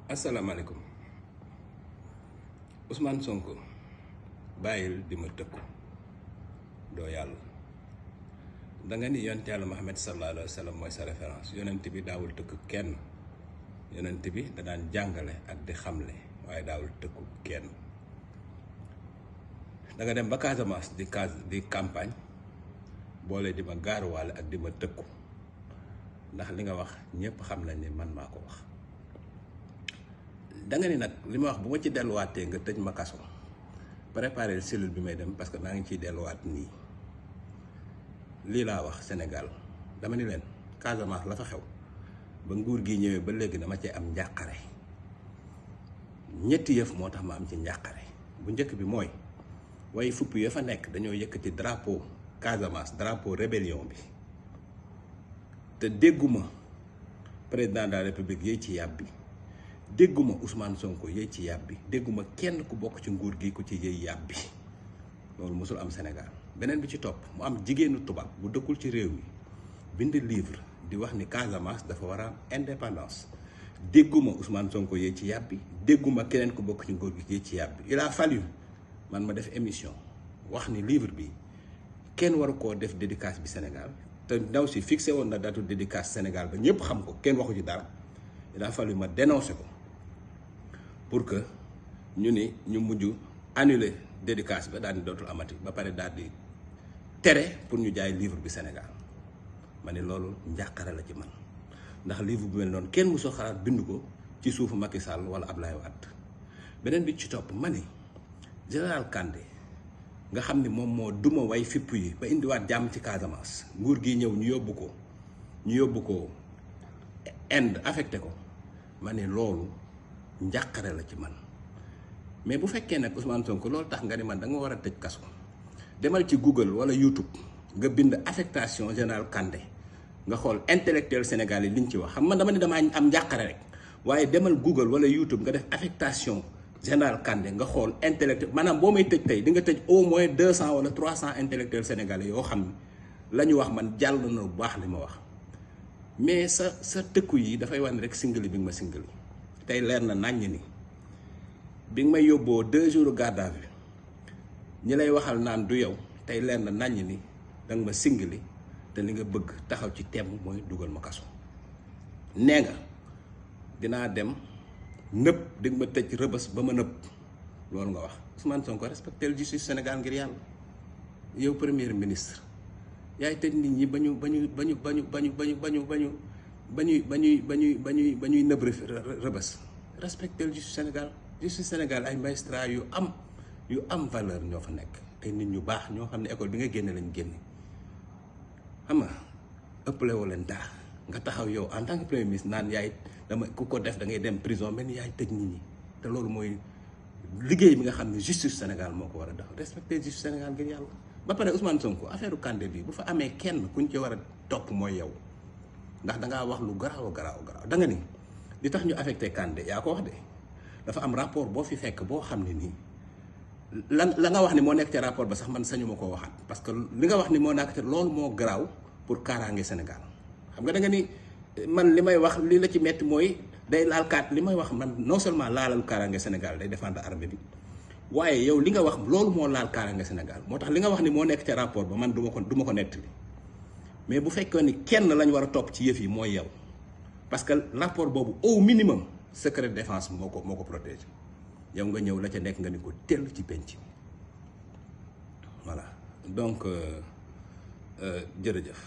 asalaamaaleykum Ousmane Sonko bàyyil di ma tëkku doo yàlla danga ni yonent yàlla Muhammad sallallahu alayhi wa sallam mooy sa référence yonent bi daawul tëkku kenn yonent bi da daan jàngale ak di xamle waaye daawul tëkku kenn danga dem ba Casamance di campagne boole di ma gaaruwaale ak di ma tëkku ndax li nga wax ñépp xam nañ ni man maa ko wax danga ni nag li ma wax bu ma ci delluwaatee nga tëj ma kaso préparer cellule bi may dem parce que maa ngi ciy delluwaat nii lii laa wax Sénégal dama ni leen Casamance la fa xew ba nguur gi ñëwee ba léegi dama cee am njàqare ñetti yëf moo tax ma am ci njàqare bu njëkk bi mooy waaye fupp ya fa nekk dañoo yëkkati drapeau Casamance drapeau rébellion bi te dégguma président de la république yéey ci yàb bi dégguma Ousmane Sonko yéey ci yàb bi dégguma kenn ku bokk ci nguur gi ku ci yéey yàb bi loolu mosul am Sénégal beneen bi ci topp mu am jigéenu tubaab bu dëkkul ci réew mi bind livre di wax ni Casamance dafa war a am indépendance dégguma Ousmane Sonko yéey ci yàb bi dégguma keneen ku bokk ci nguur gi yéey ci yàb bi il a fallu man ma def émission wax ni livre bi kenn waru koo def dédicace bi Sénégal te ndaw si fixé woon na datu dédicace Sénégal ba ñëpp xam ko kenn waxu ci dara il a fallu ma dénoncé ko pour que ñu mujj annuler dédicace ba daal di dootul amati ba pare daal di tere pour ñu jaay livre bi Sénégal ma ne loolu njàqare la ci man ndax livre bu mel noonu kenn mosoo xalaat bind ko ci suufu Macky Sall wala Ablaye Wade beneen bi ci topp ma ne général Kandé nga xam ni moom moo duma way fipp yi ba indiwaat jàmm ci Casamance nguur gi ñëw ñu yóbbu ko Inde affecté ko ma ne loolu njàqare la ci man mais bu fekkee nag Ousmane Sonko loolu tax nga ni man da nga war a tëj kaso demal ci Google wala YouTube nga bind affectation général Kandé nga xool intellectuel sénégalais liñ ci wax xam man dama ne damaa am njàqare rek waaye demal Google wala YouTube nga def affectation général Kandé nga xool intellectuel maanaam boo may tëj tey di nga tëj au moins 200 wala 300 intellectuels sénégalais yoo xam ne la ñu wax man jàll na bu baax li ma wax mais sa tëkku yi dafay wax ni rek singali bi nga ma singali tey leer na naññ ni bi nga may yóbboo 2 jours garde à vue ñi lay waxal naan du yow tey leer na naññ ni danga ma singali te li nga bëgg taxaw ci temm mooy dugal ma kaso nee nga dinaa dem nëpp di nga ma tëj rëbës ba ma nëpp loolu nga wax Ousmane Sonko respecté le justice Sénégal ngir yàlla yow premier ministre yaay tëj nit ñi ba ñuy nëb rëbës respecté le justice Sénégal justice Sénégal ay magistrat yu am valeur ñoo fa nekk ay nit ñu baax ñoo xam ne école bi nga génne lañ génne xam nga ëppale woo leen dara nga taxaw yow en tant que premier ministre naan yaay dama ku ko def da ngay dem prison mel ni yaay tëj nit ñi te loolu mooy liggéey bi nga xam ne justice Sénégal moo ko war a def respecter justice Sénégal ngir yàlla ba pare Ousmane Sonko affaire Kandé bi bu fa amee kenn kuñ ci war a topp mooy yow ndax dangaa wax lu garaaw da nga ni li tax ñu affecté Kandé yaa ko wax de dafa am rapport boo fi fekk boo xam ne nii la nga wax ni moo nekk ci rapport ba sax man sañu ma koo waxaat parce que li nga wax ni moo nekk ci loolu moo garaaw pour kaaraange Sénégal xam nga da nga ni man li may wax li la ci metti mooy day laal li may wax man non seulement laalal kaaraange Sénégal day défendre armée bi waaye yow li nga wax loolu moo laal kaaraange Sénégal moo tax li nga wax ni moo nekk ca rapport ba man du ma ko nettali mais bu fekkee ni kenn lañ war a topp ci yëf yi mooy yow parce que rapport boobu au minimum secret de défense moo ko protégé yow nga ñëw la ca nekk nga ni ko tell ci penc voilà donc jërëjëf